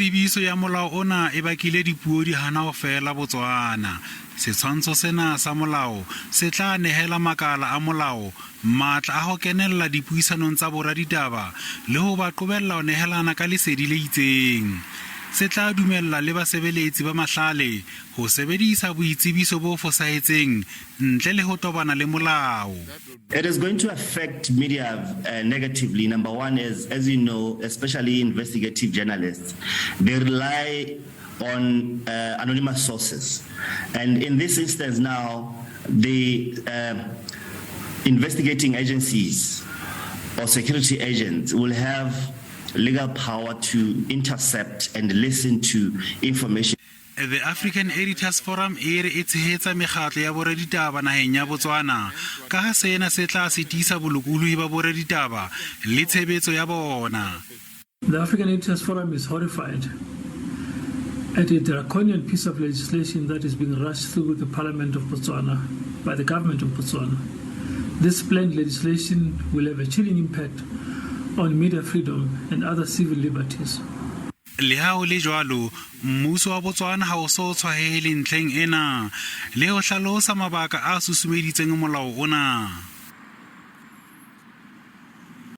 Tsebiso ya molao ona e bakile dipuo di hana ho fela Botswana. Setshwantsho sena sa molao se tla nehela makala a molao matla a ho kenella dipuisanong tsa boraditaba le ho ba qobella ho nehelana ka lesedi le itseng. Se tla dumella le basebeletsi ba mahlale ho sebedisa boitsebiso bo fosahetseng ntle le ho tobana le molao. It is going to affect media negatively. Number one is, as you know, especially investigative journalists, they rely on anonymous sources. And in this instance now, the investigating agencies or security agents will have legal power to intercept and listen to information. The African Editors Forum e re e tshehetsa mekgatlo ya boraditaba naheng ya Botswana ka ha sena se tla sitisa bolokolohi ba boraditaba le tshebetso ya bona. The African Editors Forum is horrified at a draconian piece of legislation that is being rushed through the Parliament of Botswana by the government of Botswana. This planned legislation will have a chilling impact on media freedom and other civil liberties. Leha ho le jwalo, mmuso wa Botswana ha o so tshwahele ntlheng ena le ho hlalosa mabaka a susumeditseng molao ona.